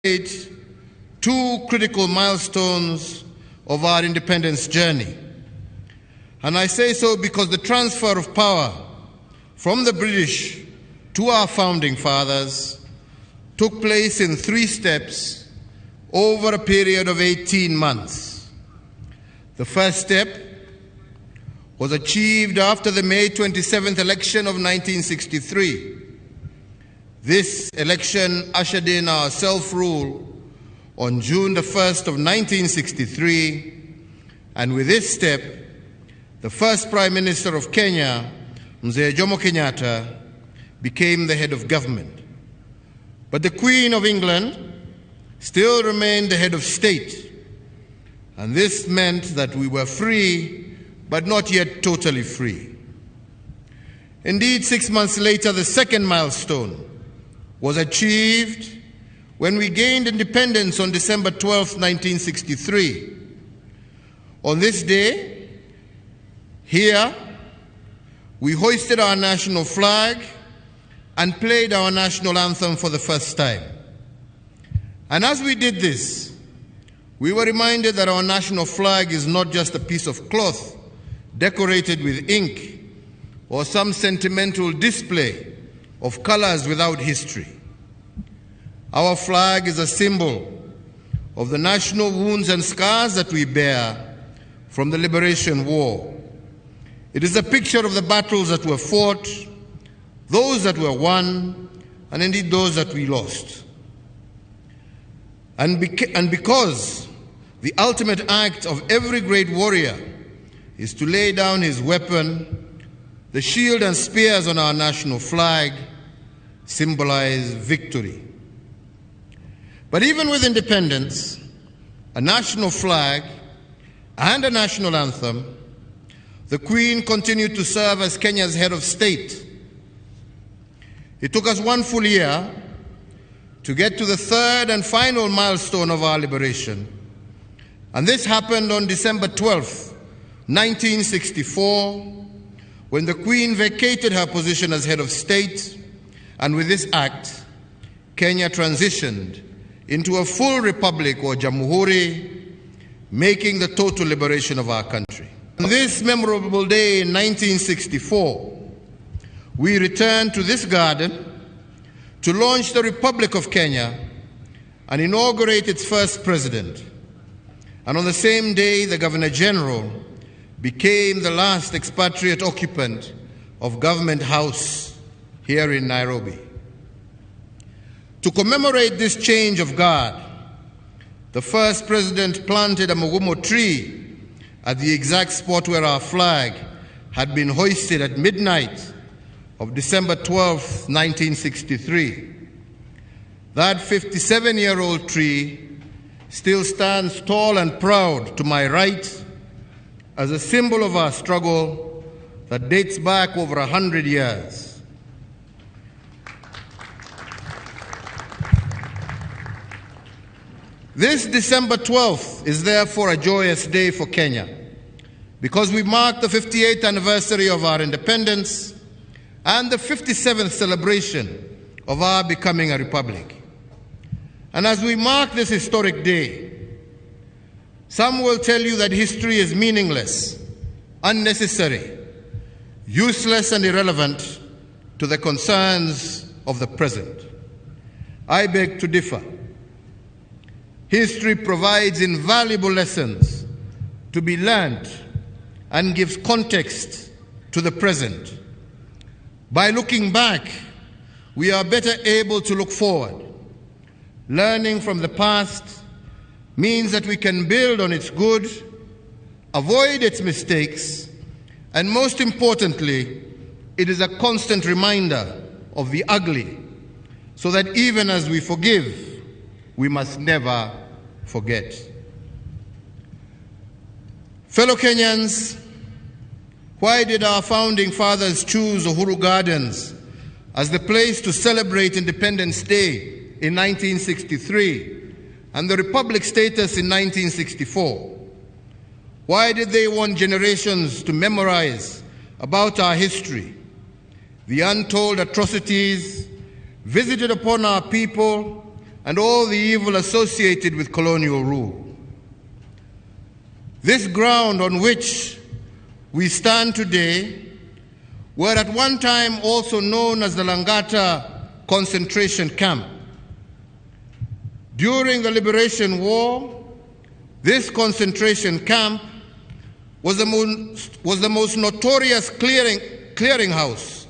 Two critical milestones of our independence journey. And I say so because the transfer of power from the British to our founding fathers took place in three steps over a period of 18 months. The first step was achieved after the May 27th election of 1963. This election ushered in our self-rule on June the 1st of 1963, and with this step, the first Prime Minister of Kenya, Mzee Jomo Kenyatta, became the head of government. But the Queen of England still remained the head of state, and this meant that we were free, but not yet totally free. Indeed, 6 months later, the second milestone was achieved when we gained independence on December 12, 1963. On this day, here, we hoisted our national flag and played our national anthem for the first time. And as we did this, we were reminded that our national flag is not just a piece of cloth decorated with ink or some sentimental display of colors without history. Our flag is a symbol of the national wounds and scars that we bear from the Liberation War. It is a picture of the battles that were fought, those that were won, and indeed those that we lost. And because the ultimate act of every great warrior is to lay down his weapon, the shield and spears on our national flag symbolize victory. But even with independence, a national flag, and a national anthem, the Queen continued to serve as Kenya's head of state. It took us one full year to get to the third and final milestone of our liberation. And this happened on December 12, 1964, when the Queen vacated her position as head of state, and with this act, Kenya transitioned into a full republic or jamhuri, making the total liberation of our country. On this memorable day in 1964, we returned to this garden to launch the Republic of Kenya and inaugurate its first president. And on the same day, the Governor General became the last expatriate occupant of Government House here in Nairobi. To commemorate this change of guard, the first president planted a mugumo tree at the exact spot where our flag had been hoisted at midnight of December 12, 1963. That 57-year-old tree still stands tall and proud to my right as a symbol of our struggle that dates back over 100 years. This December 12th is therefore a joyous day for Kenya, because we mark the 58th anniversary of our independence and the 57th celebration of our becoming a republic. And as we mark this historic day, some will tell you that history is meaningless, unnecessary, useless and irrelevant to the concerns of the present. I beg to differ. History provides invaluable lessons to be learned and gives context to the present. By looking back, we are better able to look forward. Learning from the past means that we can build on its good, avoid its mistakes, and most importantly, it is a constant reminder of the ugly, so that even as we forgive, we must never forget. Fellow Kenyans, why did our founding fathers choose Uhuru Gardens as the place to celebrate Independence Day in 1963 and the Republic status in 1964? Why did they want generations to memorize about our history, the untold atrocities visited upon our people and all the evil associated with colonial rule. This ground on which we stand today were at one time also known as the Langata concentration camp. During the Liberation War, this concentration camp was the most notorious clearinghouse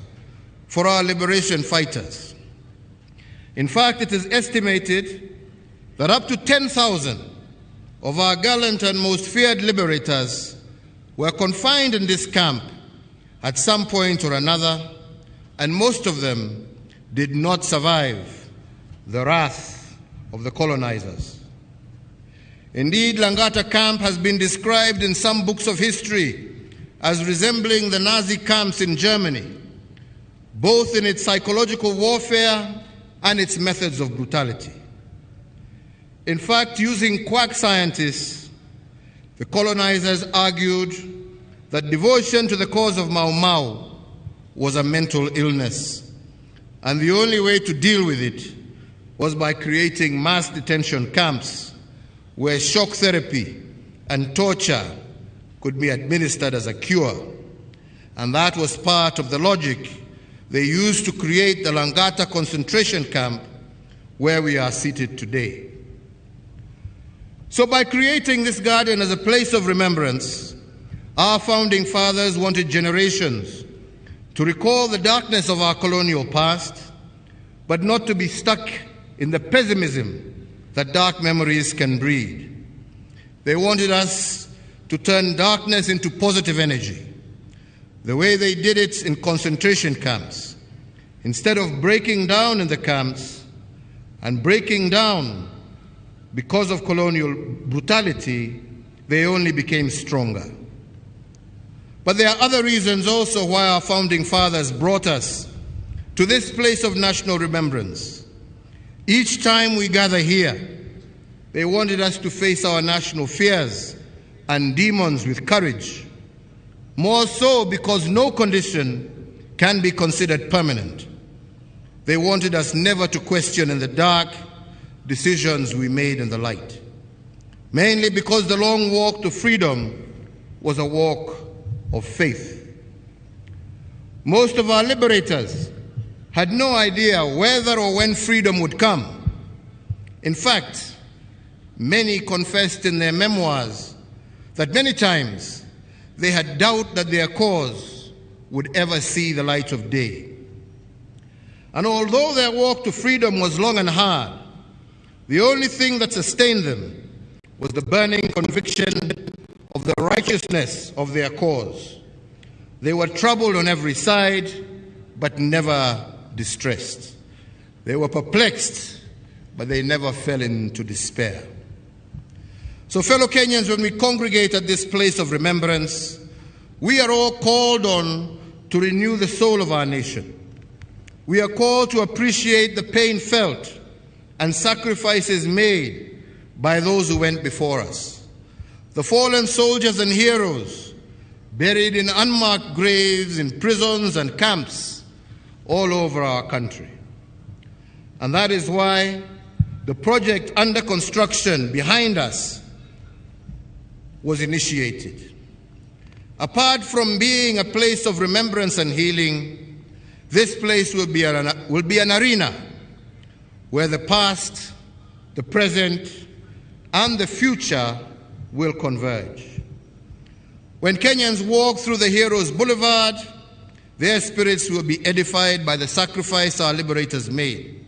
for our liberation fighters. In fact, it is estimated that up to 10,000 of our gallant and most feared liberators were confined in this camp at some point or another, and most of them did not survive the wrath of the colonizers. Indeed, Langata camp has been described in some books of history as resembling the Nazi camps in Germany, both in its psychological warfare and its methods of brutality. In fact, using quack scientists, the colonizers argued that devotion to the cause of Mau Mau was a mental illness, and the only way to deal with it was by creating mass detention camps where shock therapy and torture could be administered as a cure. And that was part of the logic they used to create the Langata concentration camp where we are seated today. So by creating this garden as a place of remembrance, our founding fathers wanted generations to recall the darkness of our colonial past, but not to be stuck in the pessimism that dark memories can breed. They wanted us to turn darkness into positive energy, the way they did it in concentration camps. Instead of breaking down in the camps and breaking down because of colonial brutality, they only became stronger. But there are other reasons also why our founding fathers brought us to this place of national remembrance. Each time we gather here, they wanted us to face our national fears and demons with courage, more so because no condition can be considered permanent. They wanted us never to question in the dark decisions we made in the light, mainly because the long walk to freedom was a walk of faith. Most of our liberators had no idea whether or when freedom would come. In fact, many confessed in their memoirs that many times they had doubt that their cause would ever see the light of day. And although their walk to freedom was long and hard, the only thing that sustained them was the burning conviction of the righteousness of their cause. They were troubled on every side, but never distressed. They were perplexed, but they never fell into despair. So, fellow Kenyans, when we congregate at this place of remembrance, we are all called on to renew the soul of our nation. We are called to appreciate the pain felt and sacrifices made by those who went before us. The fallen soldiers and heroes buried in unmarked graves in prisons and camps all over our country. And that is why the project under construction behind us was initiated. Apart from being a place of remembrance and healing, this place will be an arena where the past, the present, and the future will converge. When Kenyans walk through the Heroes Boulevard, their spirits will be edified by the sacrifice our liberators made.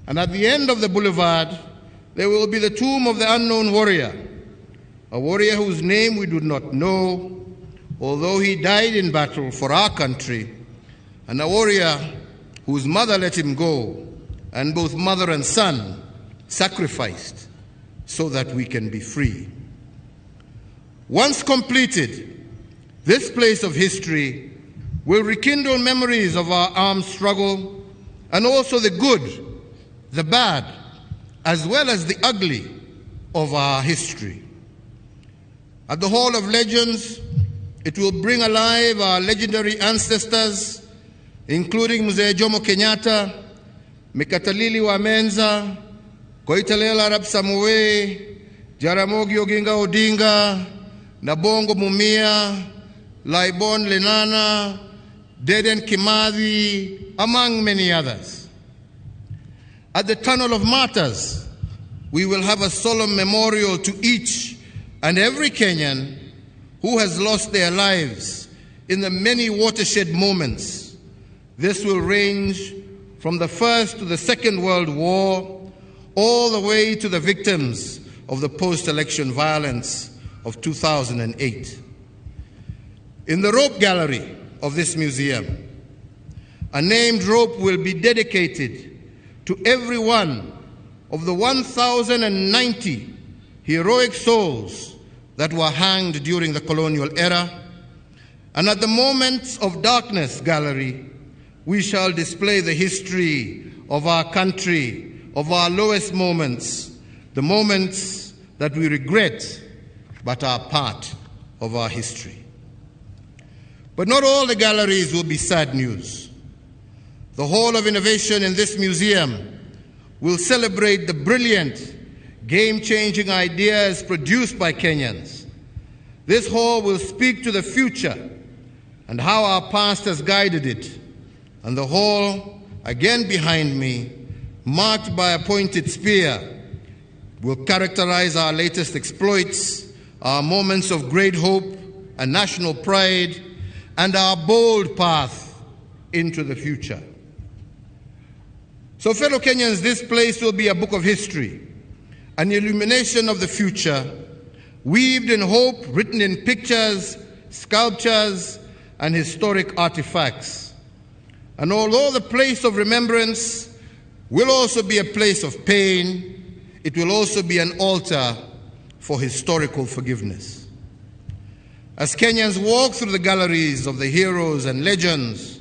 And at the end of the boulevard, there will be the tomb of the unknown warrior, a warrior whose name we do not know, although he died in battle for our country, and a warrior whose mother let him go, and both mother and son sacrificed so that we can be free. Once completed, this place of history will rekindle memories of our armed struggle and also the good, the bad, as well as the ugly of our history. At the Hall of Legends, it will bring alive our legendary ancestors, including Mzee Jomo Kenyatta, Mekatilili wa Menza, Koitalel Arap Samoei, Jaramogi Oginga Odinga, Nabongo Mumia, Laibon Lenana, Dedan Kimathi, among many others. At the Tunnel of Martyrs, we will have a solemn memorial to each and every Kenyan who has lost their lives in the many watershed moments. This will range from the First to the Second World War, all the way to the victims of the post-election violence of 2008. In the rope gallery of this museum, a named rope will be dedicated to every one of the 1,090 heroic souls that were hanged during the colonial era. And at the Moments of Darkness gallery, we shall display the history of our country, of our lowest moments, the moments that we regret but are part of our history. But not all the galleries will be sad news. The Hall of Innovation in this museum will celebrate the brilliant, game-changing ideas produced by Kenyans. This hall will speak to the future and how our past has guided it. And the hall, again behind me, marked by a pointed spear, will characterize our latest exploits, our moments of great hope and national pride, and our bold path into the future. So, fellow Kenyans, this place will be a book of history, an illumination of the future, weaved in hope, written in pictures, sculptures, and historic artifacts. And although the place of remembrance will also be a place of pain, it will also be an altar for historical forgiveness. As Kenyans walk through the galleries of the heroes and legends,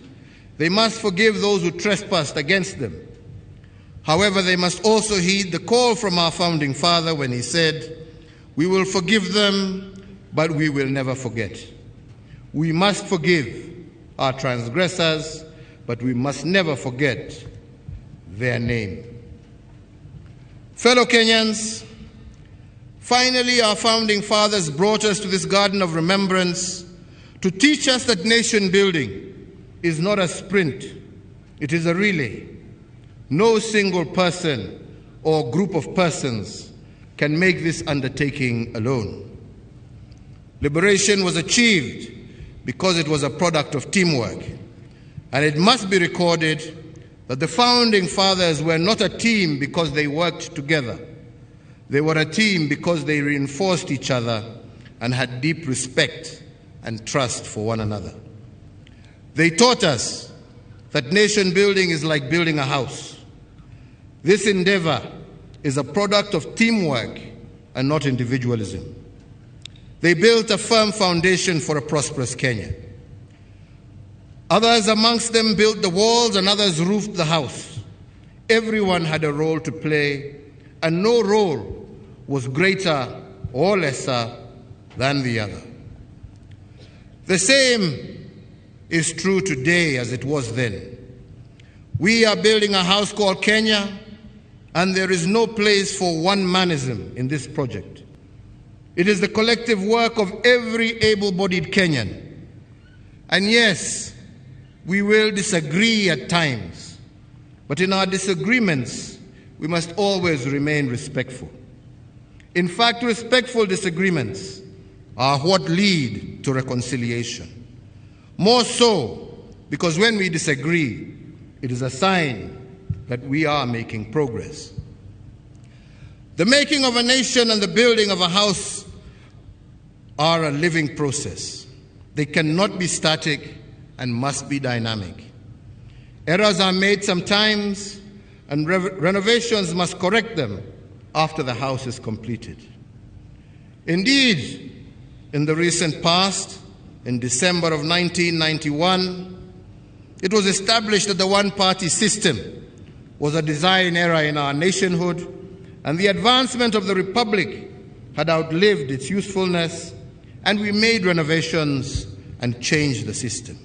they must forgive those who trespassed against them. However, they must also heed the call from our founding father when he said, "We will forgive them, but we will never forget." We must forgive our transgressors, but we must never forget their name. Fellow Kenyans, finally our founding fathers brought us to this garden of remembrance to teach us that nation building is not a sprint, it is a relay. No single person or group of persons can make this undertaking alone. Liberation was achieved because it was a product of teamwork. And it must be recorded that the founding fathers were not a team because they worked together. They were a team because they reinforced each other and had deep respect and trust for one another. They taught us that nation building is like building a house. This endeavor is a product of teamwork and not individualism. They built a firm foundation for a prosperous Kenya. Others amongst them built the walls and others roofed the house. Everyone had a role to play, and no role was greater or lesser than the other. The same is true today as it was then. We are building a house called Kenya, and there is no place for one-manism in this project. It is the collective work of every able-bodied Kenyan. And yes, we will disagree at times, but in our disagreements, we must always remain respectful. In fact, respectful disagreements are what lead to reconciliation. More so, because when we disagree, it is a sign that we are making progress. The making of a nation and the building of a house are a living process. They cannot be static and must be dynamic. Errors are made sometimes, and renovations must correct them after the house is completed. Indeed, in the recent past, in December of 1991, it was established that the one-party system was a design error in our nationhood, and the advancement of the republic had outlived its usefulness, and we made renovations and changed the system.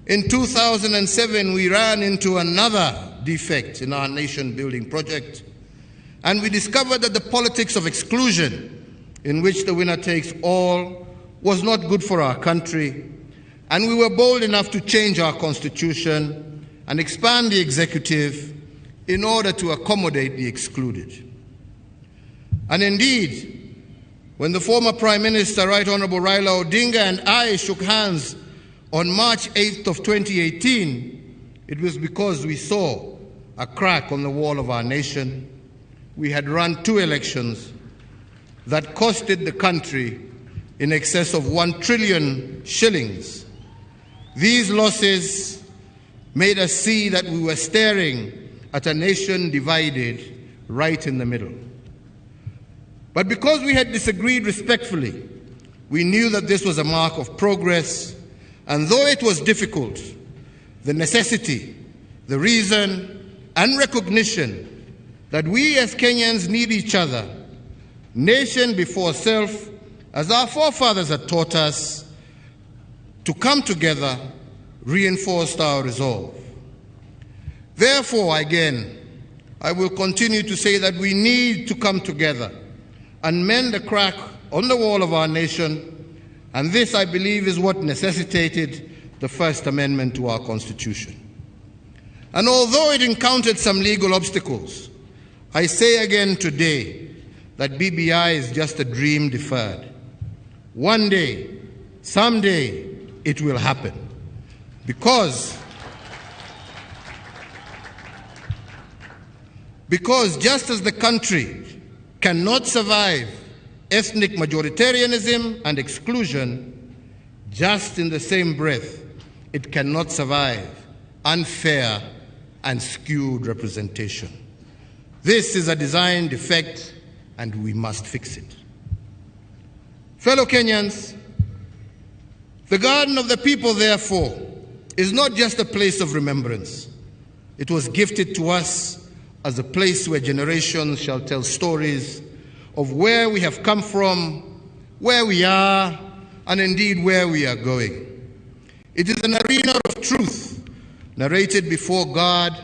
In 2007, we ran into another defect in our nation-building project And we discovered that the politics of exclusion, in which the winner takes all, was not good for our country. And we were bold enough to change our constitution and expand the executive in order to accommodate the excluded. And indeed, when the former Prime Minister, Right Honorable Raila Odinga, and I shook hands on March 8th of 2018, it was because we saw a crack on the wall of our nation. We had run 2 elections that costed the country in excess of 1 trillion shillings. These losses made us see that we were staring at a nation divided right in the middle. But because we had disagreed respectfully, we knew that this was a mark of progress, and though it was difficult, the necessity, the reason, and recognition that we as Kenyans need each other, nation before self, as our forefathers had taught us, to come together, reinforced our resolve. Therefore, again, I will continue to say that we need to come together and mend the crack on the wall of our nation, and this, I believe, is what necessitated the First Amendment to our Constitution. And although it encountered some legal obstacles, I say again today that BBI is just a dream deferred. One day, someday, it will happen. Because just as the country cannot survive ethnic majoritarianism and exclusion, just in the same breath, it cannot survive unfair and skewed representation. This is a design defect, and we must fix it. Fellow Kenyans, the Garden of the People, therefore, is not just a place of remembrance. It was gifted to us as a place where generations shall tell stories of where we have come from, where we are, and indeed where we are going. It is an arena of truth, narrated before God,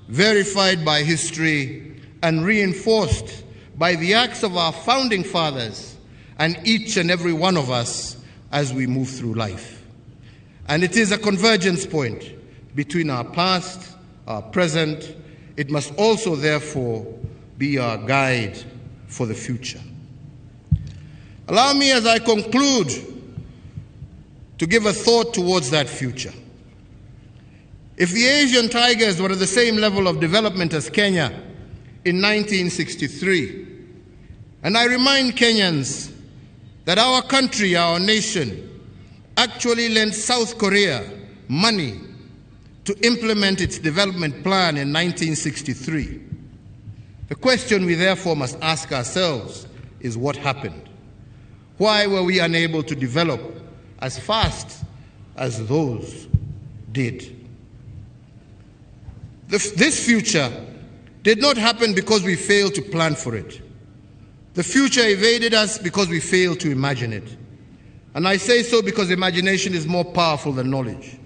verified by history, and reinforced by the acts of our founding fathers and each and every one of us as we move through life. And it is a convergence point between our past, our present. It must also, therefore, be our guide for the future. Allow me, as I conclude, to give a thought towards that future. If the Asian tigers were at the same level of development as Kenya in 1963, and I remind Kenyans that our country, our nation, actually lent South Korea money to implement its development plan in 1963. The question we therefore must ask ourselves is, what happened? Why were we unable to develop as fast as those did? This future did not happen because we failed to plan for it. The future evaded us because we failed to imagine it. And I say so because imagination is more powerful than knowledge.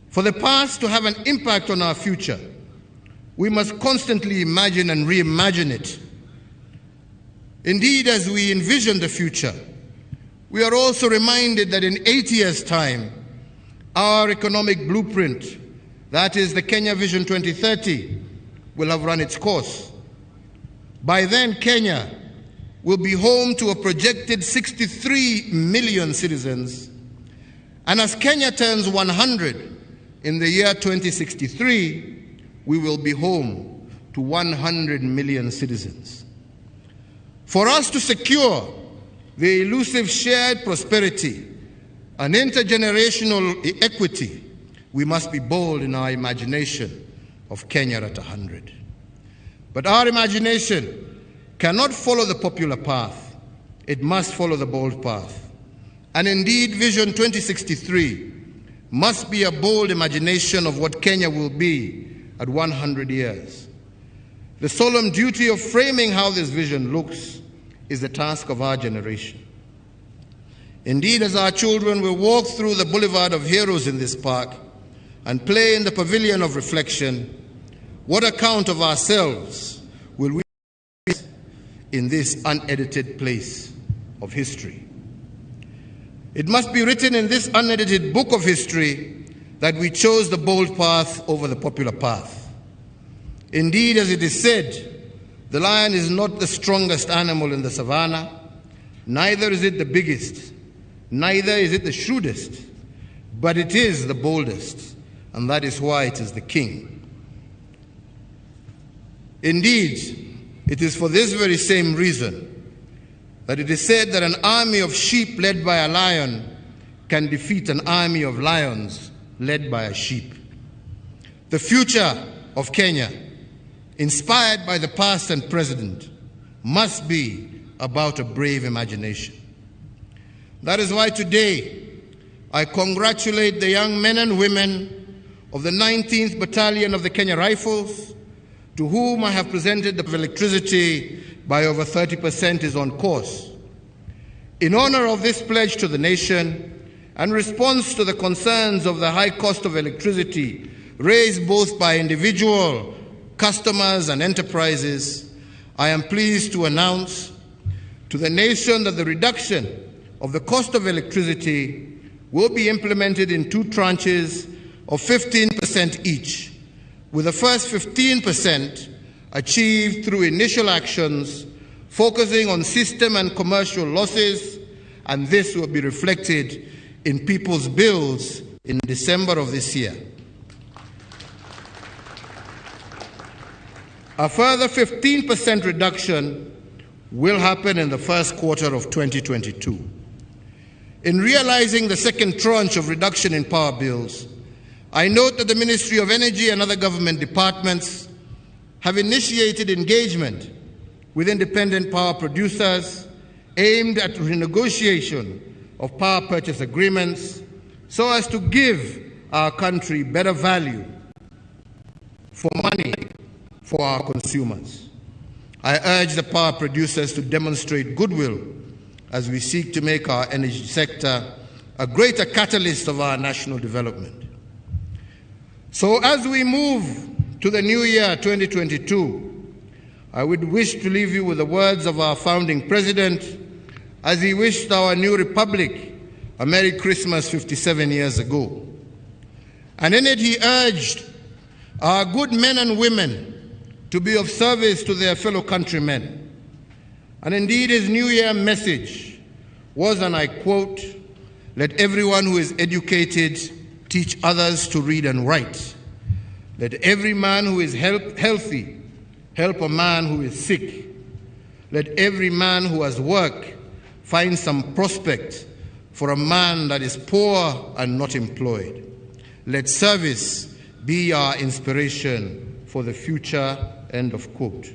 For the past to have an impact on our future, we must constantly imagine and reimagine it. Indeed, as we envision the future, we are also reminded that in 8 years' time, our economic blueprint, that is the Kenya Vision 2030, will have run its course. By then, Kenya will be home to a projected 63 million citizens. And as Kenya turns 100 in the year 2063, we will be home to 100 million citizens. For us to secure the elusive shared prosperity and intergenerational equity, we must be bold in our imagination of Kenya at 100. But our imagination cannot follow the popular path. It must follow the bold path. And indeed, Vision 2063 must be a bold imagination of what Kenya will be at 100 years. The solemn duty of framing how this vision looks is the task of our generation. Indeed, as our children will walk through the Boulevard of Heroes in this park and play in the Pavilion of Reflection, what account of ourselves will we in this unedited place of history. It must be written in this unedited book of history that we chose the bold path over the popular path. Indeed, as it is said, the lion is not the strongest animal in the savannah, neither is it the biggest, neither is it the shrewdest, but it is the boldest, and that is why it is the king. Indeed, it is for this very same reason that it is said that an army of sheep led by a lion can defeat an army of lions led by a sheep. The future of Kenya, inspired by the past and present, must be about a brave imagination. That is why today I congratulate the young men and women of the 19th Battalion of the Kenya Rifles, to whom I have presented the electricity by over 30% is on course. In honor of this pledge to the nation and response to the concerns of the high cost of electricity raised both by individual customers and enterprises, I am pleased to announce to the nation that the reduction of the cost of electricity will be implemented in two tranches of 15% each, with the first 15% achieved through initial actions focusing on system and commercial losses, and this will be reflected in people's bills in December of this year. A further 15% reduction will happen in the first quarter of 2022. In realizing the second tranche of reduction in power bills, I note that the Ministry of Energy and other government departments have initiated engagement with independent power producers aimed at renegotiation of power purchase agreements so as to give our country better value for money for our consumers. I urge the power producers to demonstrate goodwill as we seek to make our energy sector a greater catalyst of our national development. So as we move to the new year 2022, I would wish to leave you with the words of our founding president as he wished our new republic a Merry Christmas 57 years ago. And in it he urged our good men and women to be of service to their fellow countrymen. And indeed his New Year message was, and I quote, "Let everyone who is educated teach others to read and write. Let every man who is healthy help a man who is sick. Let every man who has work find some prospect for a man that is poor and not employed. Let service be our inspiration for the future." End of quote.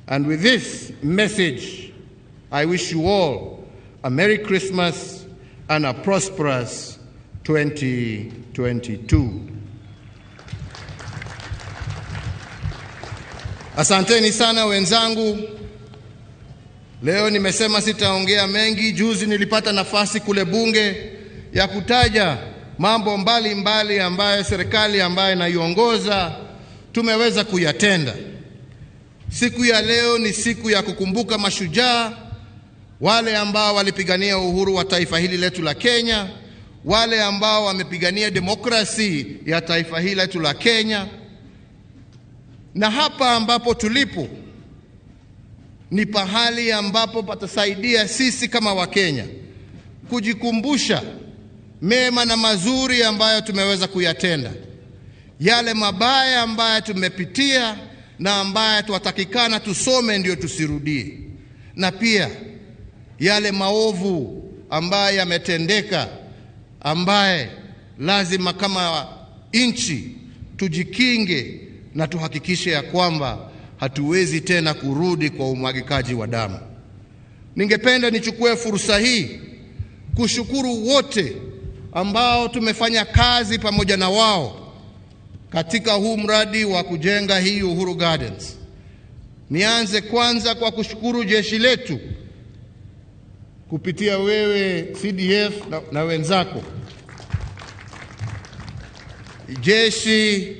And with this message, I wish you all a Merry Christmas and a prosperous 2022. Asanteni sana wenzangu. Leo nimesema sitaongea mengi. Juzi nilipata nafasi kule bunge ya kutaja mambo mbali mbali ambayo serikali ambayo naiongoza tumeweza kuyatenda. Siku ya leo ni siku ya kukumbuka mashujaa wale ambao walipigania uhuru wa taifa hili letu la Kenya, wale ambao wamepigania demokrasi ya taifa hili letu la Kenya. Na hapa ambapo tulipo ni pahali ambapo patasaidia sisi kama Wakenya kujikumbusha mema na mazuri ambayo tumeweza kuyatenda, yale mabaya ambayo tumepitia na ambayo tuwatakikana tusome ndio tusirudie, na pia yale maovu ambayo yametendeka ambaye lazima kama nchi tujikinge na tuhakikishe ya kwamba hatuwezi tena kurudi kwa umwagikaji wa damu. Ningependa nichukue fursa hii kushukuru wote ambao tumefanya kazi pamoja na wao katika huu mradi wa kujenga hii Uhuru Gardens. Nianze kwanza kwa kushukuru jeshi letu kupitia wewe CDF na wenzako. Jeshi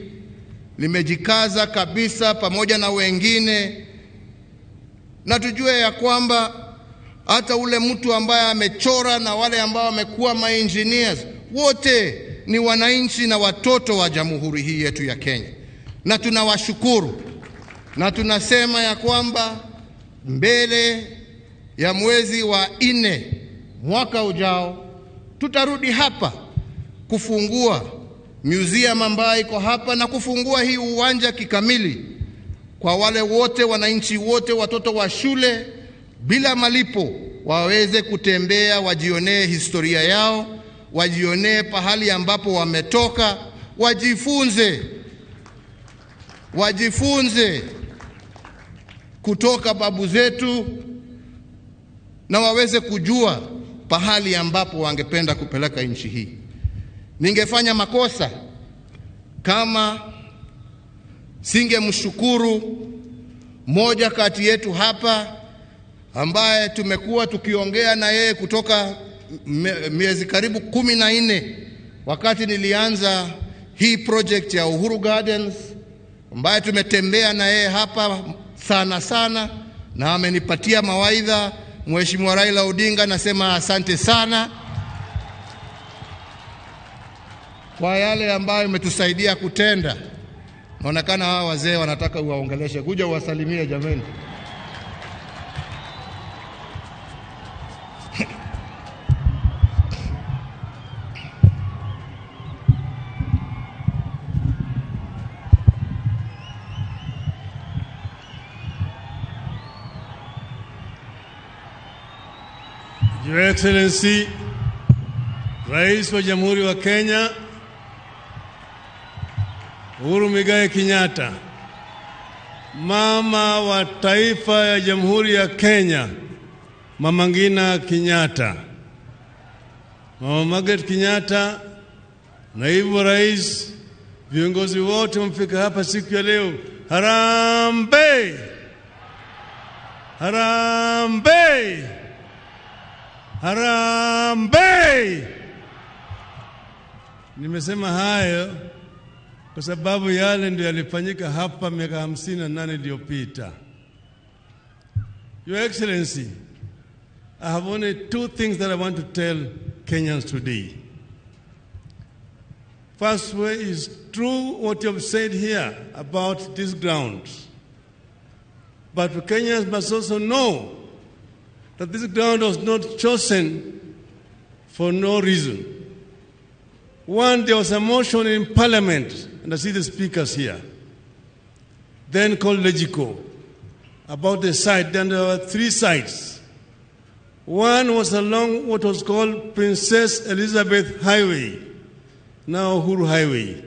limejikaza kabisa pamoja na wengine na tujue ya kwamba hata ule mtu ambaye amechora na wale ambao wamekuwa ma-engineers wote ni wananchi na watoto wa jamhuri hii yetu ya Kenya, na tunawashukuru na tunasema ya kwamba mbele ya mwezi wa 4 mwaka ujao tutarudi hapa kufungua museum ambayo iko hapa na kufungua hii uwanja kikamili kwa wale wote, wananchi wote, watoto wa shule bila malipo waweze kutembea, wajionee historia yao, wajionee pahali ambapo wametoka, wajifunze kutoka babu zetu na waweze kujua pahali ambapo wangependa kupeleka nchi hii. Ningefanya makosa kama singemshukuru moja kati yetu hapa ambaye tumekuwa tukiongea na yeye kutoka miezi karibu 14 wakati nilianza hii project ya Uhuru Gardens, ambaye tumetembea na yeye hapa sana sana na amenipatia mawaidha. Mheshimiwa Raila Odinga, nasema asante sana kwa yale ambayo umetusaidia kutenda. Naonekana hawa wazee wanataka uwaongeleshe, kuja uwasalimie jameni. Your Excellency, Rais wa Jamhuri wa Kenya, Uhuru Muigai Kenyatta, Mama wa Taifa ya Jamhuri ya Kenya, Mama Ngina Kenyatta, Mama Margaret Kenyatta, Naibu wa Rais, viongozi wote mfika hapa siku ya leo. Harambee! Harambee! Harambee! Nimesema hayo kwa sababu yale ndio yalifanyika hapa miaka 58 iliyopita. Your Excellency, I have only two things that I want to tell Kenyans today. First way is true what you have said here about these grounds. But Kenyans must also know that this ground was not chosen for no reason. One, there was a motion in Parliament, and I see the speakers here, then called Legico, about the site. Then there were three sites. One was along what was called Princess Elizabeth Highway, now Uhuru Highway,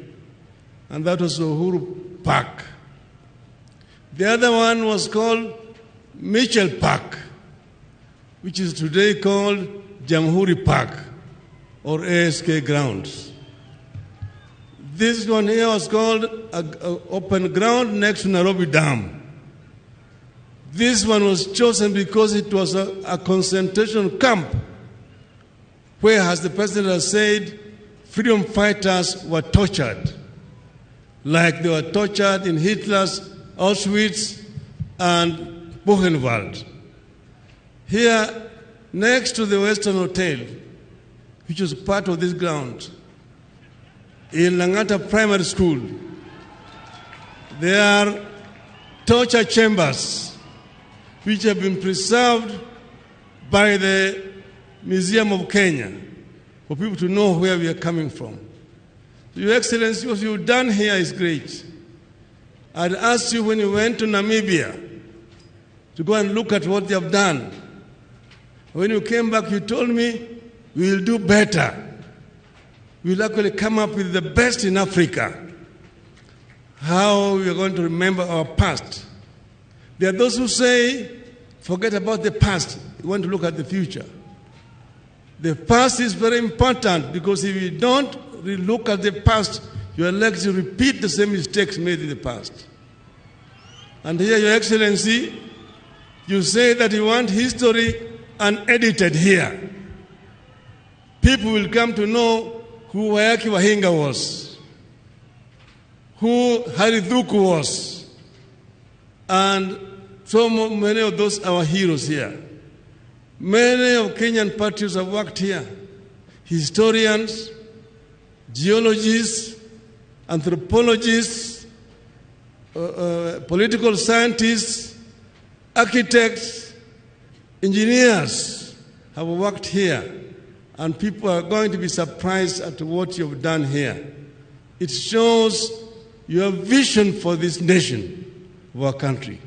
and that was Uhuru Park. The other one was called Mitchell Park, which is today called Jamhuri Park or ASK Grounds. This one here was called a open ground next to Nairobi Dam. This one was chosen because it was a concentration camp where, as the president has said, freedom fighters were tortured, like they were tortured in Hitler's Auschwitz and Buchenwald. Here, next to the Western Hotel, which was part of this ground, in Langata Primary School, there are torture chambers which have been preserved by the Museum of Kenya for people to know where we are coming from. Your Excellency, what you've done here is great. I'd asked you when you went to Namibia to go and look at what they have done. When you came back, you told me, we will do better. We'll actually come up with the best in Africa. How we are going to remember our past. There are those who say, forget about the past. We want to look at the future. The past is very important because if you don't look at the past, you are likely to repeat the same mistakes made in the past. And here, Your Excellency, you say that you want history unedited here. People will come to know who Waiyaki Wahinga was, who Harry Thuku was, and So many of those our heroes here. Many of Kenyan patriots have worked here. Historians, geologists, anthropologists, political scientists, architects, engineers have worked here. And people are going to be surprised at what you've done here. It shows your vision for this nation, of our country.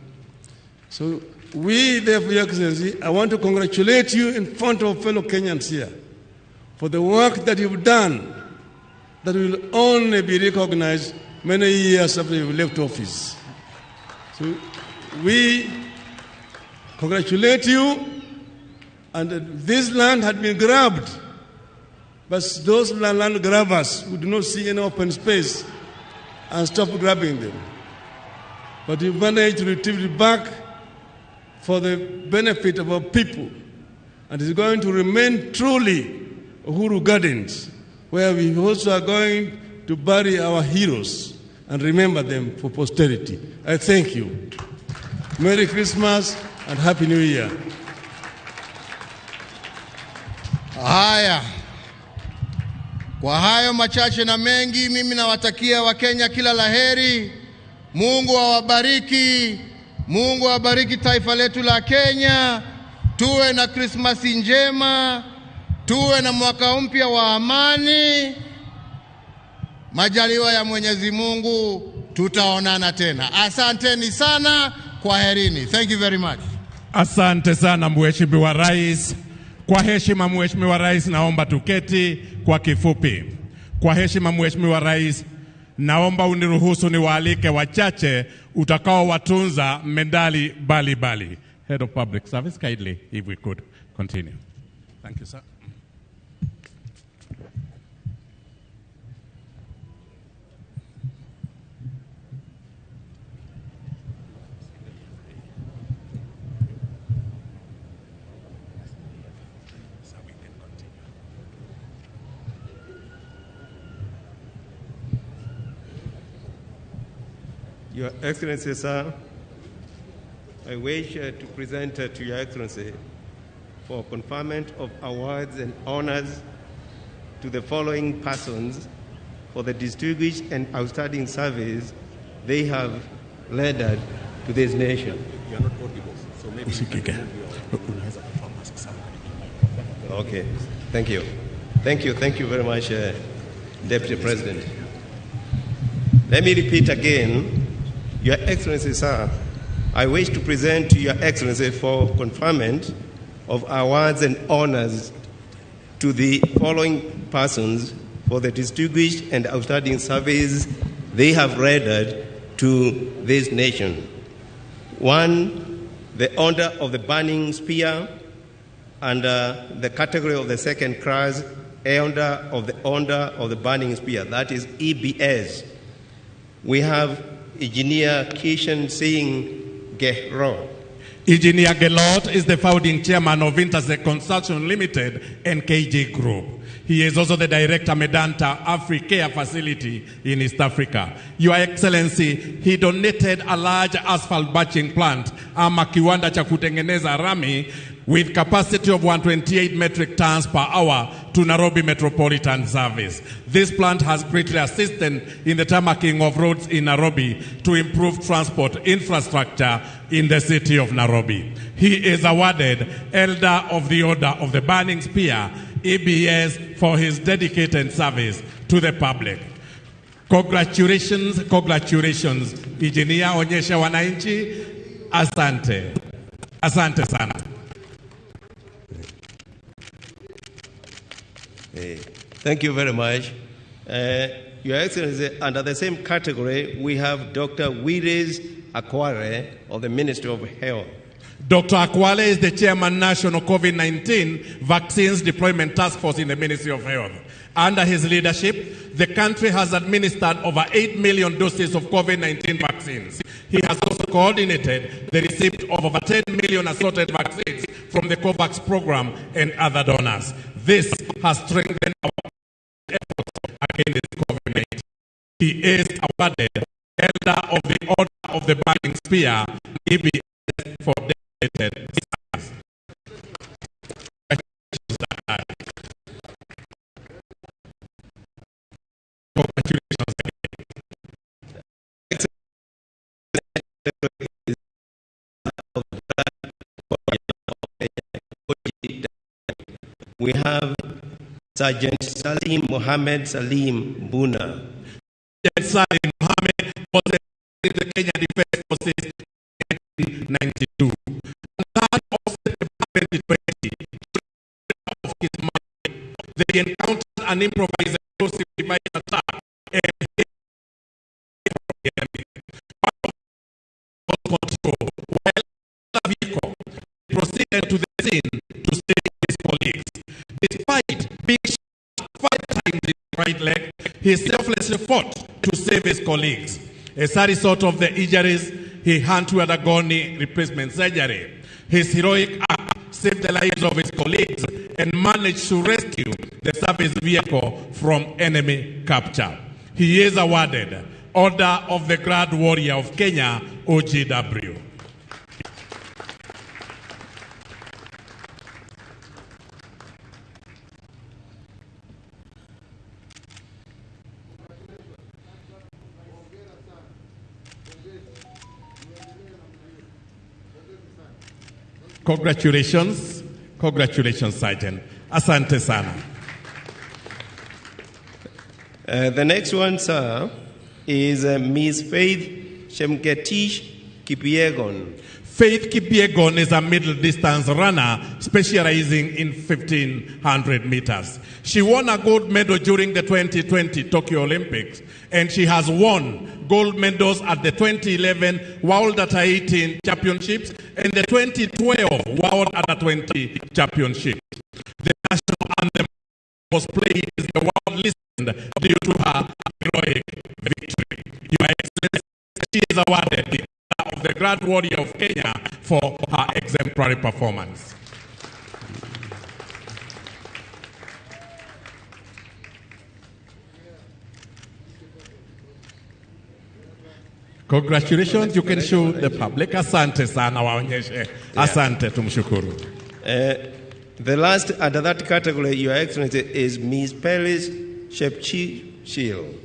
So we, therefore, Your Excellency, I want to congratulate you in front of fellow Kenyans here for the work that you've done that will only be recognized many years after you've left office. So we congratulate you, and this land had been grabbed, but those land grabbers who do not see any open space and stop grabbing them. But you managed to retrieve it back for the benefit of our people. And it's going to remain truly Uhuru Gardens, where we also are going to bury our heroes and remember them for posterity. I thank you. Merry Christmas and Happy New Year. Haya, kwa hayo machache na mengi, mimi nawatakia Wakenya kila laheri. Mungu awabariki, Mungu awabariki taifa letu la Kenya. Tuwe na Krismasi njema, tuwe na mwaka mpya wa amani. Majaliwa ya Mwenyezi Mungu, tutaonana tena. Asanteni sana, kwaherini. Thank you very much. Asante sana Mheshimiwa Rais. Kwa heshima Mheshimiwa Rais, naomba tuketi kwa kifupi. Kwa heshima Mheshimiwa Rais, naomba uniruhusu niwaalike wachache utakaowatunza medali mbalimbali. Head of Public Service, kindly, if we could continue. Thank you, sir. Your Excellency, sir, I wish to present to Your Excellency for conferment of awards and honors to the following persons for the distinguished and outstanding service they have rendered to this nation. You are not audible, so maybe you can move your... Okay, thank you. Thank you, thank you very much, Deputy President. Let me repeat again. Your Excellency, sir, I wish to present to Your Excellency for conferment of awards and honors to the following persons for the distinguished and outstanding service they have rendered to this nation. One, the Order of the Burning Spear under the category of the second class, Order of the Order of the Burning Spear, that is EBS. We have Engineer Kishan Singh Gehlot. Engineer Gehlot is the founding chairman of Intersect Construction Limited and KG Group. He is also the director Medanta Africare facility in East Africa. Your Excellency, he donated a large asphalt batching plant, ama kiwanda cha kutengeneza rami, with capacity of 128 metric tons per hour to Nairobi Metropolitan Service. This plant has greatly assisted in the tarmacking of roads in Nairobi to improve transport infrastructure in the city of Nairobi. He is awarded Elder of the Order of the Burning Spear, EBS, for his dedicated service to the public. Congratulations, congratulations. Engineer, onyesha wananchi. Asante. Asante sana. Thank you very much. Your Excellency, under the same category, we have Dr. Willis Akhwale of the Ministry of Health. Dr. Akhwale is the chairman, National COVID-19 Vaccines Deployment Task Force in the Ministry of Health. Under his leadership, the country has administered over 8 million doses of COVID-19 vaccines. He has also coordinated the receipt of over 10 million assorted vaccines from the COVAX program and other donors. This has strengthened our efforts against COVID-19. He is awarded Elder of the Order of the Burning Spear, EBS, for dedicated service. Congratulations. We have Sergeant Salim Mohammed Salim Buna. Sergeant Salim Mohammed was in the Kenya Defence Forces in 1992. On 3rd of September 2020, of his mind, they encountered an improvised explosive device attack and hit the enemy. One control, while the vehicle proceeded to the scene to save his colleagues. Despite being shot 5 times in the right leg, he selflessly fought to save his colleagues. As a result of the injuries, he had to undergo knee replacement surgery. His heroic act saved the lives of his colleagues and managed to rescue the service vehicle from enemy capture. He is awarded Order of the Grand Warrior of Kenya, OGW. Congratulations. Congratulations, Sergeant. Asante sana. The next one, sir, is Ms. Faith Chepngetich Kipyegon. Faith Kipyegon is a middle distance runner specializing in 1,500 meters. She won a gold medal during the 2020 Tokyo Olympics, and she has won gold medals at the 2011 World Under 18 Championships and the 2012 World Under 20 Championships. The national anthem was played as the world listened due to her heroic victory. Your Excellency, she is awarded the of the Grand Warrior of Kenya for her exemplary performance. Congratulations, you can show the public. Asante sana waonyeshe. Asante, tumshukuru. The last under that category, Your Excellency, is Ms. Peres Jepchirchir.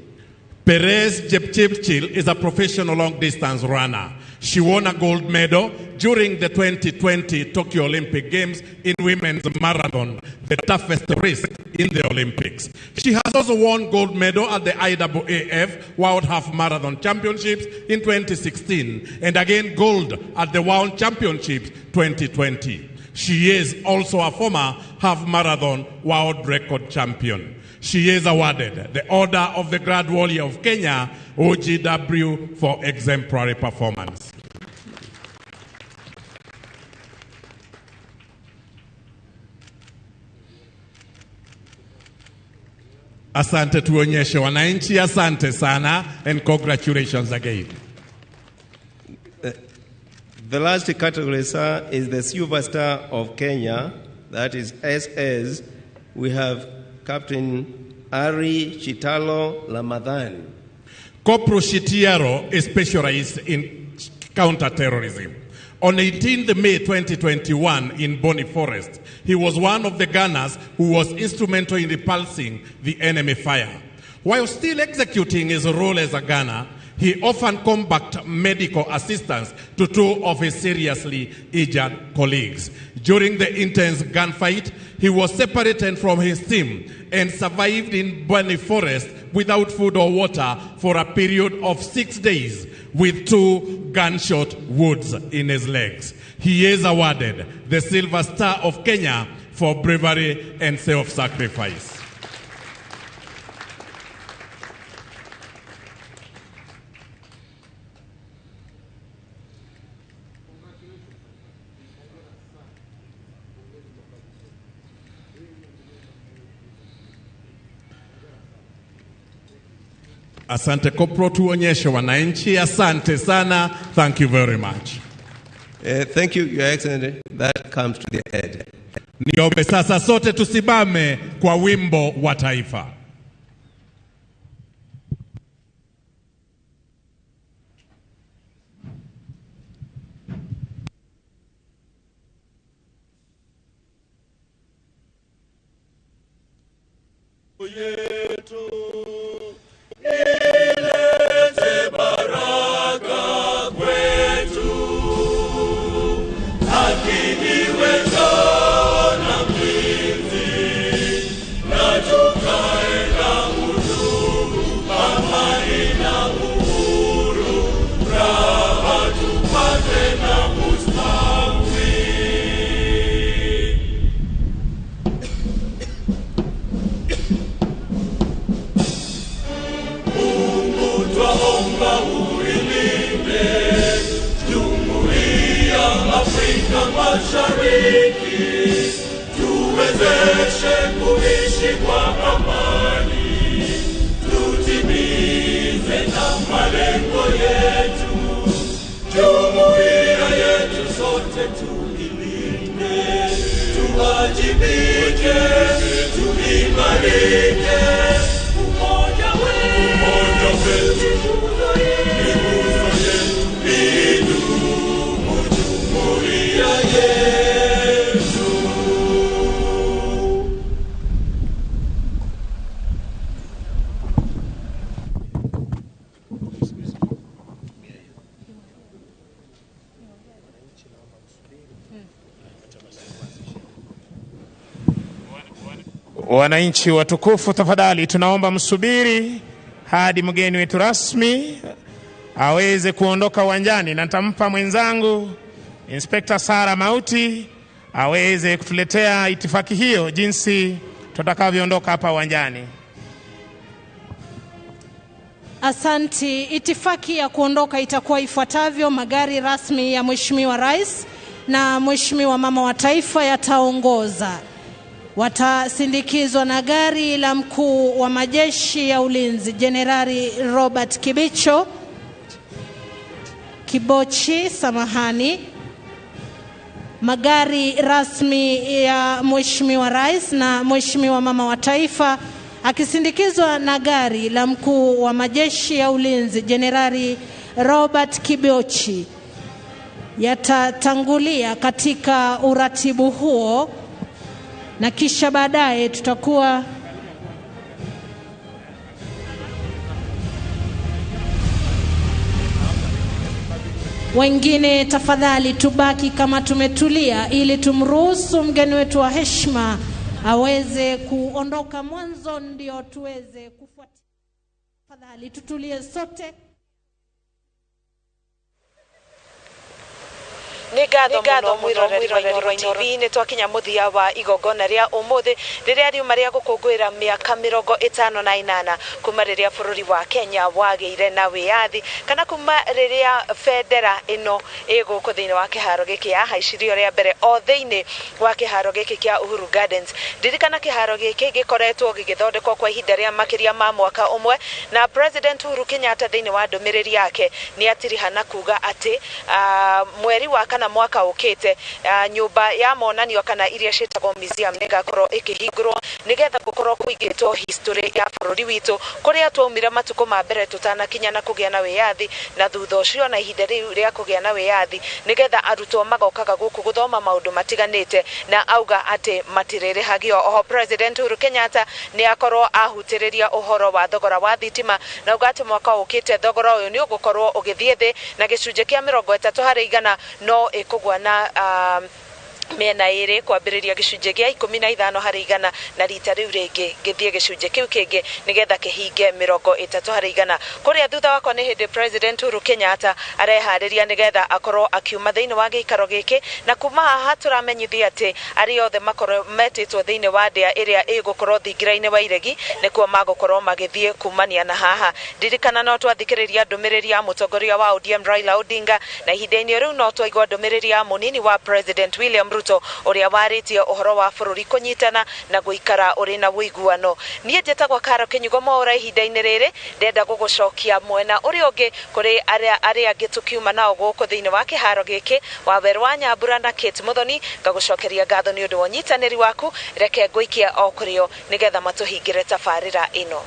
Peres Jepchirchir is a professional long-distance runner. She won a gold medal during the 2020 Tokyo Olympic Games in women's marathon, the toughest race in the Olympics. She has also won gold medal at the IAAF World Half Marathon Championships in 2016 and again gold at the World Championships 2020. She is also a former half marathon world record champion. She is awarded the Order of the Grand Warrior of Kenya, OGW, for exemplary performance. Asante, tuonyeshe wananchi. Asante sana, and congratulations again. The last category, sir, is the Silver Star of Kenya, that is SS. We have Captain Ari Chitalo Ramadhan. Corporal Shitiaro is specialized in counter-terrorism. On 18th May 2021 in Boni Forest, he was one of the gunners who was instrumental in repulsing the enemy fire. While still executing his role as a gunner, he often combated medical assistance to two of his seriously injured colleagues. During the intense gunfight, he was separated from his team and survived in Boni Forest without food or water for a period of 6 days with 2 gunshot wounds in his legs. He is awarded the Silver Star of Kenya for bravery and self-sacrifice. Asante Kopro, tuonyeshe wananchi. Asante sana. Thank you very much. Thank you, Your Excellency. That comes to the end. Niombe sasa sote tusimame kwa wimbo wa taifa. Mashariki, tuwezeshe kuishi kwa amani, tutimize na malengo yetu, jumuiya yetu sote tuilinde, tuwajibike, tuimarike, umoja wetu, ni nguzo yetu, idumu jumuiya yetu. Wananchi watukufu, tafadhali tunaomba msubiri hadi mgeni wetu rasmi aweze kuondoka uwanjani, na nitampa mwenzangu Inspekta Sara Mauti aweze kutuletea itifaki hiyo jinsi tutakavyoondoka hapa uwanjani. Asanti. Itifaki ya kuondoka itakuwa ifuatavyo: magari rasmi ya Mheshimiwa Rais na Mheshimiwa Mama wa Taifa yataongoza, watasindikizwa na gari la mkuu wa majeshi ya ulinzi Jenerali Robert Kibicho Kibochi, samahani. Magari rasmi ya Mheshimiwa Rais na Mheshimiwa Mama wa Taifa akisindikizwa na gari la mkuu wa majeshi ya ulinzi Jenerali Robert Kibochi yatatangulia katika uratibu huo, na kisha baadaye tutakuwa wengine. Tafadhali tubaki kama tumetulia ili tumruhusu mgeni wetu wa heshima aweze kuondoka mwanzo, ndio tuweze kufuatia. Tafadhali tutulie sote. Nĩ ngatho mũno mwĩroreri wa Inooro TV, nĩ twakinya mũthia wa igongona rĩa ũmũthĩ rĩrĩa riuma rĩa gũkũngũĩra mĩaka 58 kuma rĩrĩa bũrũri wa Kenya wagĩire na wĩyathi, kana kuma rĩrĩa bendera ĩno ĩ gũkũ thĩinĩ wa kĩharo gĩkĩ yahaicirio rĩa mbere o thĩinĩ wa kĩharo gĩkĩ kĩa Uhuru Gardens. Ndirikana kĩharo gĩkĩ gĩkoretwo gĩgĩthondekwo kwa ihinda rĩa makĩria ma mwaka ũmwe, na President Uhuru Kenyatta thĩinĩ wa ndũmĩrĩri yake nĩ atirihana kuga atĩ mweri wa kana mwaka ũkĩte nyũmba ya monanio kana iria ciĩtagwo museum nĩ ĩgakorwo ĩkĩhingũrwo nĩgetha gũkorwo kũigĩtwo history ya bũrũri witũ, kũrĩa twaumire matukũ ma mbere tũtanakinya na kũgĩa na wĩyathi, na thutha ũcio na ihinda rĩu rĩa kũgĩa na wĩyathi, nĩgetha arutwo magokaga gũkũ gũthoma maũndũ matiganĩte, na auga atĩ matirĩrĩhagio. Oho President Uhuru Kenyatta nĩ akorwo ahutĩrĩria ũhoro wa thogora wa thitima, na auga atĩ mwaka ũkĩte thogora ũyũ nĩ ũgũkorwo ũgĩthiĩ thĩ na gĩcunjĩ kĩa 30%, no ĩkũgwa na mĩena ĩrĩ kwambĩrĩria gĩcunjĩ gĩa 15% na rita rĩu rĩngĩ gĩthiĩ gĩcunjĩ kĩu kĩngĩ nĩgetha kĩhinge 30%. Kũrĩa thutha wakwa nĩ hĩndĩ President Uhuru Kenyatta areharĩria nĩgetha akorwo akiuma thĩinĩ wa gĩikaro gĩkĩ, na kuma haha tũramenyithia atĩ arĩa othe makorwo metĩtwo thĩinĩ wa ndĩa ĩrĩa ĩgũkorwo thingira-inĩ wa iregi nĩkuo magũkorwo magĩthiĩ kumania na haha. Ndirikana no twathikĩrĩria ndũmĩrĩri ya mũtongoria wa ODM Raila Odinga, na ihinda-inĩ rĩu no twaigua ndũmĩrĩri ya mũnini wa President William Ruto ũrĩa warĩtie ũhoro wa bũrũri kũnyitana na gũikara ũrĩ na ũiguano. Niĩ njĩtagwo Karo Kĩnyugo Mwaũra, ihinda-inĩ rĩrĩ ndenda gũgũcokia mwena ũrĩa ũngĩ kũrĩ arĩa angĩ tũkiuma nao gũkũ thĩinĩ wa kĩharo gĩkĩ, Wawerũ wa Nyambura na Kate Muthoni. Ngagũcokeria ngatho nĩ ũndũ wa ũnyitanĩri waku, reke ngũikie o kũrĩo nĩgetha matũhingĩre tabarĩra ĩno.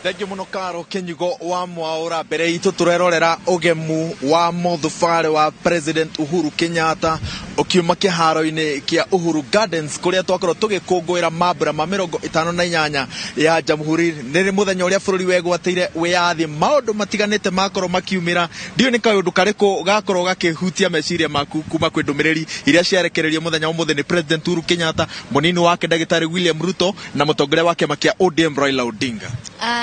Thengiũ mũno Karo Kĩnyugo wa Mwaũra. Mbere itũ tũrerorera ũgemu wa mũthubarĩ wa President Uhuru Kenyatta ũkiuma kĩharo-inĩ kĩa Uhuru Gardens kũrĩa twakorwo tũgĩkũngũĩra mambura ma 58 ya Jamhuri. Nĩ mũthenya ũrĩa bũrũri wegwatĩire wĩyathi, maũndũ matiganĩte makorwo makiumĩra. Ndiũĩ nĩ kaũndũ karĩkũ gakorwo gakĩhutia meciria maku kuma kwĩ ndũmĩrĩri iria ciarekererio mũthenya wa ũmũthĩ nĩ President Uhuru Kenyatta, mũnini wake ndagĩtarĩ William Ruto na mũtongoria wa kĩama kĩa ODM Raila Odinga.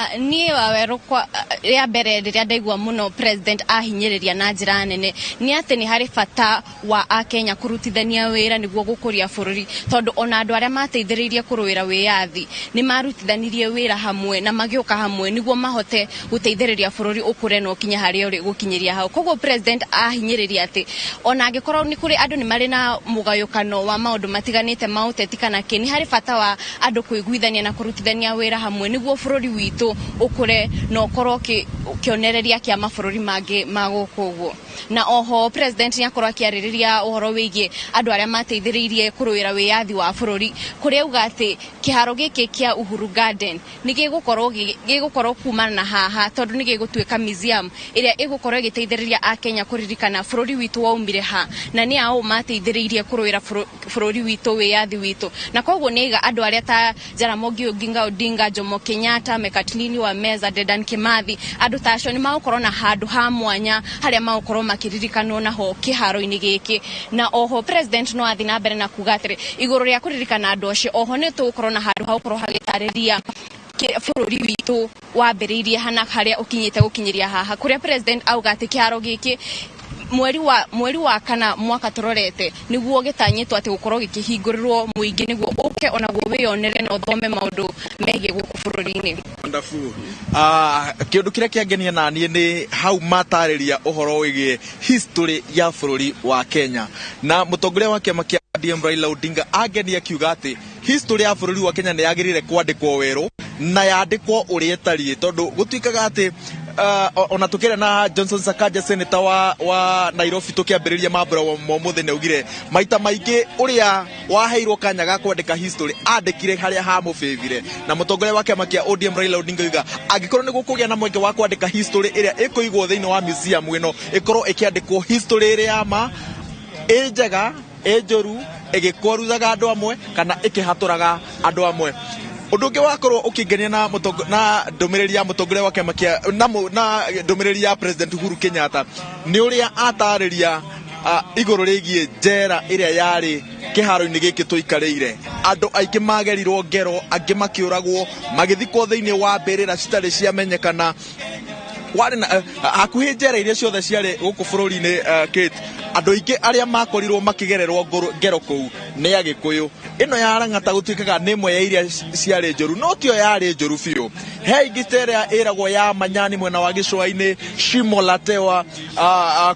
Niĩ Wawerũ, kwa rĩa mbere rĩrĩa ndaigua mũno president ahinyĩrĩria na njĩra nene nĩ atĩ nĩ harĩ bata wa akenya kũrutithania wĩra nĩguo gũkũria bũrũri, tondũ ona andũ arĩa mateithĩrĩirie kũrũĩra wĩyathi nĩ marutithanirie wĩra hamwe na magĩũka hamwe nĩguo mahote gũteithĩrĩria bũrũri ũkũre na ũkinye harĩa ũrĩ gũkinyĩria hau. Koguo president ahinyĩrĩria atĩ ona angĩkorwo nĩ kũrĩ andũ nĩ marĩ na mũgayũkano wa maũndũ matiganĩte ma ũteti kana kĩ, nĩ harĩ bata wa andũ kũiguithania na kũrutithania wĩra hamwe nĩguo bũrũri witũ ũkũre na ũkorwo kĩonereria kĩa mabũrũri mangĩ ma gũkũ ũguo. Na oho president nĩ akorwo akĩarĩrĩria ũhoro wĩgiĩ andũ arĩa mateithĩrĩirie kũrũĩra wĩyathi wa bũrũri, kũrĩa auga atĩ kĩharo gĩkĩ kĩa Uhuru Garden nĩ gĩgũkorwo kumana na haha, tondũ nĩ gĩgũtuĩka museum ĩrĩa ĩgũkorwo ĩgĩteithĩrĩria akenya kũririkana bũrũri witũ waumire ha na nĩ ao mateithĩrĩirie kũrũĩra bũrũri witũ, wĩyathi witũ. Na koguo nĩ aiga andũ arĩa ta Jaramogi Oginga Odinga, Jomo Kenyatta, Mekatilili wa Meza, Dedan Kimathi, andũ ta acio nĩ magũkorwo na handũ ha mwanya harĩa magũkorwo makĩririkanwo naho kĩharo-inĩ gĩkĩ. Na oho president no athiĩ na mbere na kuga atĩrĩ, igũrũ rĩa kũririkana andũ acio, oho nĩ tũgũkorwo na handũ ha gũkorwo hagĩtarĩria bũrũri witũ wambĩrĩirie hana harĩa ũkinyĩte gũkinyĩria haha, kũrĩa president auga atĩ kĩharo gĩkĩ mweri wa kana mwaka tũrorete nĩguo gĩtanyĩtwo atĩ gũkorwo gĩkĩhingũrĩrwo mũingĩ nĩguo ũke onaguo wĩyonere na ũthome maũndũ megiĩ gũkũ bũrũri-inĩ. Wonderful. Kĩũndũ kĩrĩa kĩangenia na niĩ nĩ hau matarĩria ũhoro wĩgiĩ history ya bũrũri wa Kenya, na mũtongoria wa kĩama kĩa ODM Raila Odinga angenia akiuga atĩ history ya bũrũri wa Kenya nĩ yagĩrĩire kwandĩkwo werũ na yandĩkwo ũrĩa ĩtariĩ, tondũ gũtuĩkaga atĩ ona tũkĩaria na Johnson Sakaja, senator wa Nairobi, tũkĩambĩrĩria mambura ma ũmũthĩ, nĩ augire maita maingĩ ũrĩa waheirwo kanya ga kwandĩka history andĩkire harĩa hamũbĩbire. Na mũtongoria wa kĩama kĩa ODM Raila Odinga oiga angĩkorwo nĩ gũkũgĩa na mweke wa kwandĩka history ĩrĩa ĩkũigwo thĩinĩ wa museum ĩno, ĩkorwo ĩkĩandĩkwo history ĩrĩa ya ma, ĩ njega ĩ njũru, ĩgĩkwaruzaga andũ amwe kana ĩkĩhatũraga andũ amwe. Ũndũ ũngĩ wakorwo ũkĩngenia na ndũmĩrĩri ya mũtongoria wa kĩama kĩa na ndũmĩrĩri ya President Uhuru Kenyatta nĩ ũrĩa atarĩria igũrũ rĩgiĩ njera ĩrĩa yarĩ kĩharo-inĩ gĩkĩ tũikarĩire. Andũ aingĩ magerirwo ngero, angĩ makĩũragwo, magĩthikwo thĩinĩ wa mbĩrĩra citarĩ ciamenyekana. Kwarĩ na hakuhĩ njera iria ciothe ciarĩ gũkũ bũrũri-inĩ, Kate, andũ aingĩ arĩa makorirwo makĩgererwo ngero kũu nĩ Agĩkũyũ. Ĩno ya Lang'ata gũtuĩkaga nĩ ĩmwe ya iria ciarĩ njũru, no tio yarĩ njũru biũ. He ingĩ ta ĩrĩa ĩragwo ya Manyani mwena wa Gĩcũa-inĩ, Shimo la Tewa,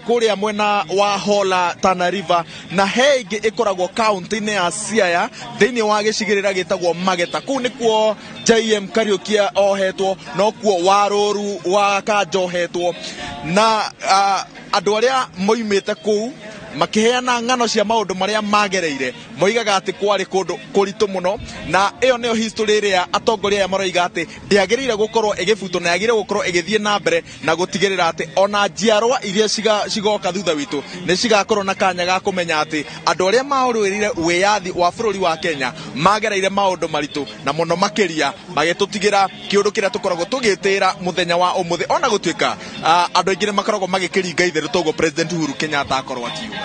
kũrĩa mwena wa Hola, Tana River, na he ĩngĩ ĩkoragwo kaunti-inĩ ya Siaya thĩinĩ wa gĩcigĩrĩra gĩtagwo Mageta. Kũu nĩkuo JM Kariuki ohetwo, nokuo Warũru wa Kanja ohetwo, na andũ arĩa moimĩte kũu makĩheana ng'ano cia maũndũ marĩa magereire moigaga atĩ kwarĩ kũndũ kũritũ mũno. Na ĩyo nĩyo history ĩrĩa atongoria aya maroiga atĩ ndĩagĩrĩire gũkorwo ĩgĩbutwo na yagĩrĩire gũkorwo ĩgĩthiĩ na mbere na gũtigĩrĩra atĩ ona njiarwa iria cigoka thutha witũ nĩ cigakorwo na kanya ga kũmenya atĩ andũ arĩa marũĩrĩire wĩyathi wa bũrũri wa Kenya magereire maũndũ maritũ, na mũno makĩria magĩtũtigĩra kĩũndũ kĩrĩa tũkoragwo tũgĩtĩĩra mũthenya wa ũmũthĩ, ona gũtuĩka andũ aingĩ nĩ makoragwo magĩkĩringa itherũ toguo President Uhuru Kenyatta akorwo akiuga.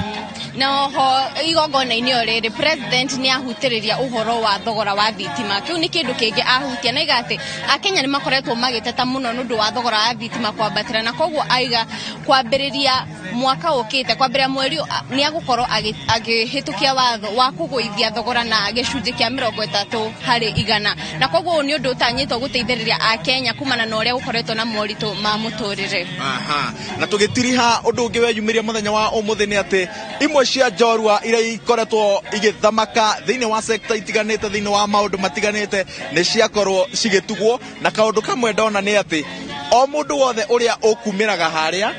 Na oho igongona-inĩ o rĩrĩ, president nĩ ahutĩrĩria ũhoro wa thogora wa thitima. Kĩu nĩ kĩndũ kĩngĩ ahutia na aiga atĩ akenya nĩ makoretwo magĩteta mũno nĩ ũndũ wa thogora wa thitima kwambatĩra, na koguo aiga kwambĩrĩria mwaka ũkĩte, kwambĩrĩria mweri nĩ agũkorwo agĩhĩtũkia watho wa kũgũithia thogora na gĩcunjĩ kĩa 30%, na koguo ũyũ nĩ ũndũ ũtanyĩtwo gũteithĩrĩria akenya kumana na ũrĩa gũkoretwo na moritũ ma mũtũrĩre. Aha. Na tũgĩtiriha ũndũ ũngĩ weyumĩria mũthenya wa ũmũthĩ nĩ atĩ imwe cia njorua iria ikoretwo igĩthamaka thĩinĩ wa sekta itiganĩte, thĩinĩ wa maũndũ matiganĩte, nĩ ciakorwo cigĩtugwo. Na kaũndũ kamwe ndona nĩ atĩ o mũndũ wothe ũrĩa ũkumĩraga harĩa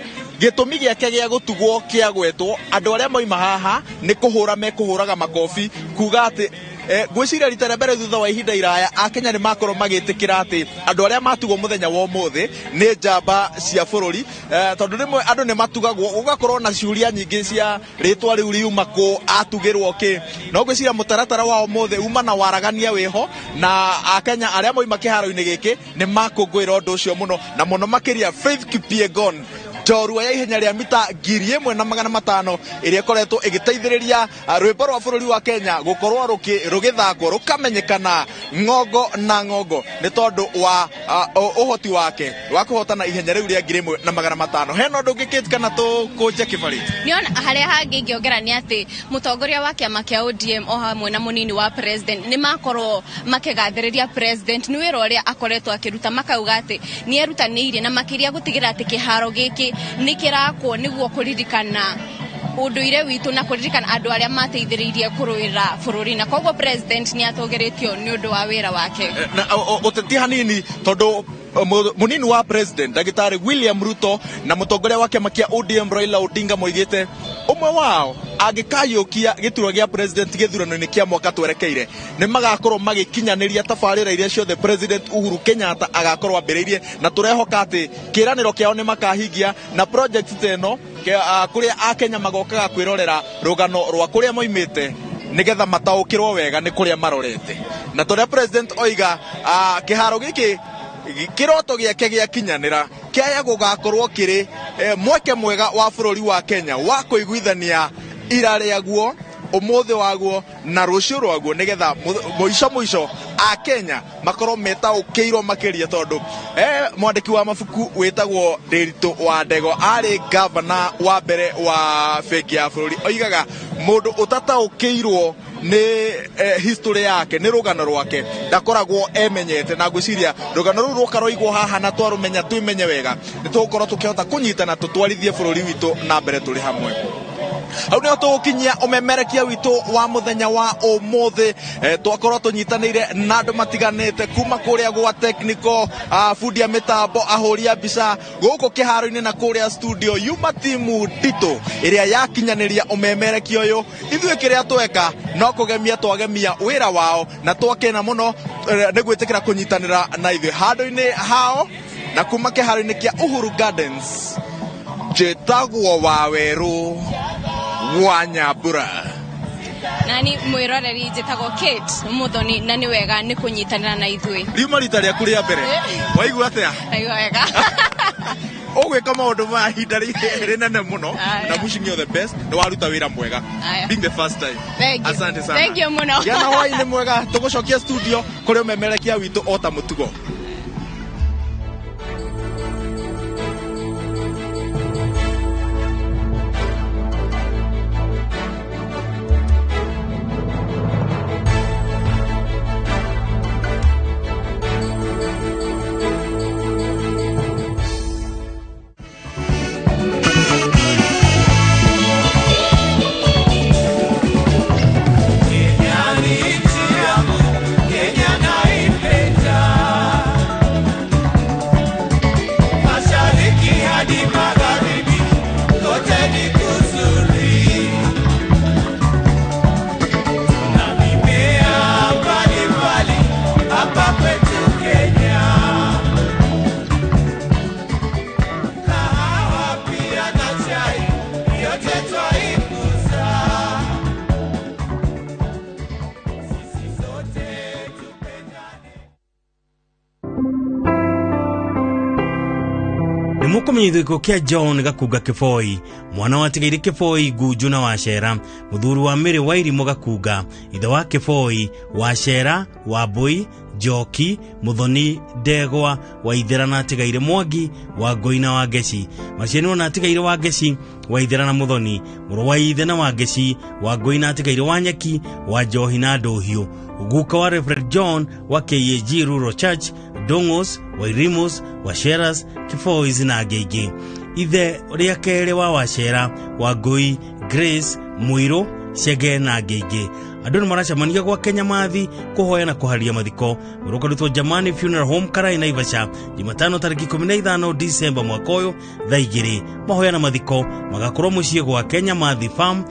gĩtũmi gĩake gĩa gũtugwo kĩagwetwo, andũ arĩa moima haha nĩ kũhũra mekũhũraga makobi kuga atĩ ngwĩciria rita rĩa mbere thutha wa ihinda iraya akenya nĩ makorwo magĩtĩkĩra atĩ andũ arĩa matugwo mũthenya wa ũmũthĩ nĩ njamba cia bũrũri, tondũ rĩmwe andũ nĩ matugagwo gũgakorwo na ciũria nyingĩ cia rĩtwa rĩu riuma kũ, atugĩrwo kĩ. No ngwĩciria mũtaratara wa ũmũthĩ uma na waragania wĩho, na akenya arĩa moima kĩharo-inĩ gĩkĩ nĩ makũngũĩra ũndũ ũcio mũno, na mũno makĩria Faith Kipyegon. Njorua ya ihenya rĩa mita 1500 ĩrĩa ĩkoretwo ĩgĩteithĩrĩria rwĩmbo rwa bũrũri wa Kenya gũkorwo rũgĩthakwo rũkamenyekana ng'ongo na ng'ongo nĩ tondũ wa ũhoti wake wa kũhotana ihenya rĩu rĩa 1500. Hena ũndũ ũngĩ Kate kana tũkũnje kĩbarĩ? Niona harĩa hangĩ ingĩongera nĩ atĩ mũtongoria wa kĩama kĩa ODM o hamwe na mũnini wa president nĩ makorwo makĩgathĩrĩria president nĩ wĩra ũrĩa akoretwo akĩruta, makauga atĩ nĩ erutanĩirie na makĩria gũtigĩrĩra atĩ kĩharo gĩkĩ nĩ kĩrakwo nĩguo kũririkana ũndũire witũ na kũririkana andũ arĩa mateithĩrĩirie kũrũĩra bũrũri, na koguo president nĩ atũgĩrĩtio nĩ ũndũ wa wĩra wake. Na ũteti hanini tondũ munini wa president Ndagĩtarĩ William Ruto na mũtongoria wa kĩama kĩa ODM Raila Odinga moigĩte ũmwe wao angĩkayũkia gĩturwa gĩa president gĩthurano-inĩ kĩa mwaka twerekeire nĩ magakorwo magĩkinyanĩria tabarĩra iria ciothe President Uhuru Kenyatta agakorwo ambĩrĩirie, na tũrehoka atĩ kĩĩranĩro kĩao nĩ makahingia na project ta ĩno kũrĩa akenya magokaga kwĩrorera rũgano rwa kũrĩa moimĩte nĩgetha mataũkĩrwo wega nĩ kũrĩa marorete. Na tũrĩa president oiga kĩharo gĩkĩ kĩroto gĩake gĩakinyanĩra kĩaya gũgakorwo kĩrĩ mweke mwega wa bũrũri wa Kenya wa kũiguithania ira rĩaguo, ũmũthĩ waguo na rũciũ rwaguo, nĩgetha mũico mũico a Kenya makorwo metaũkĩirwo makĩria, tondũ mwandĩki wa mabuku wĩtagwo Ndĩritũ wa Ndego arĩ gavana wa mbere wa bengi ya bũrũri oigaga mũndũ ũtataũkĩirwo nĩ history yake nĩ rũgano rwake ndakoragwo emenyete, na ngwĩciria rũgano rũu rwoka rwaigwo haha na twarũmenya twĩmenye wega nĩ tũgũkorwo tũkĩhota kũnyitana tũtwarithie bũrũri witũ na mbere tũrĩ hamwe. Hau nĩho tũgũkinyia ũmemerekia witũ wa mũthenya wa ũmũthĩ. Twakorwo tũnyitanĩire na andũ matiganĩte kuma kũrĩa gwa technical, bundi a mĩtambo, ahũri a mbica gũkũ kĩharo-inĩ na kũrĩa studio yuma timu nditũ ĩrĩa yakinyanĩria ũmemerekia ũyũ. Ithuĩ kĩrĩa tweka no kũgemia twagemia wĩra wao na twakena mũno nĩ gwĩtĩkĩra kũnyitanĩra na ithuĩ handũ-inĩ hao na kuma kĩharo-inĩ kĩa Uhuru Gardens. Njĩtagwo Wawerũ wa Nyambura. Nani mwĩroreri njĩtagwo Kate Muthoni, na nĩ wega nĩ kũnyitanĩra na ithuĩ. Riuma rita rĩaku rĩa mbere, waigua atĩa? Ndaigua wega. Ũgwĩka maũndũ ma ihinda rĩnene mũno na wishing you the best, nĩ waruta wĩra mwega being the first time. Thank you. Asante sana. Thank you mũno. Gĩa na hwaĩ-inĩ mwega, tũgũcokia studio kũrĩ ũmemerekia witũ o ta mũtugo. Nĩmũkũmenyithio kĩa John Gakunga Kĩboi, mwana wa Tigaire Kĩboi Ngunju na Wacera, mũthuri wa Mĩrĩ wa Irimũ Gakunga, ithe wa Kĩboi, Wacera, Wambui, Njoki, Muthoni, Ndegwa, Waithera na Tigaire Mwangi, Wangũi na Wangeci. Macianirwo na Tigaire Wangeci, Waithera na Muthoni, mũrũ wa ithe na Wangeci, Wangũi na Tigaire Wanyeki, wa Njohi na Ndũhiũ. Guka wa Reverend John wa KAG Rural Church, Dongos, Wairimus, Washeras, Kibois na angĩ aingĩ. Ithe rĩa kerĩ wa Wacera, Wangũi, Grace, Mũirũ, Chege na angĩ aingĩ. Andũ nĩ maracemania gwa Kenya Mathi kũhoya na kũharia mathiko. Ũrũkarutwo Jamani Funeral Home Karai Naivasha Jumatano tarĩki 15 Disemba mwaka ũyũ thaa 2. Mahoya na mathiko magakorwo mũciĩ gwa Kenya Mathi Farm.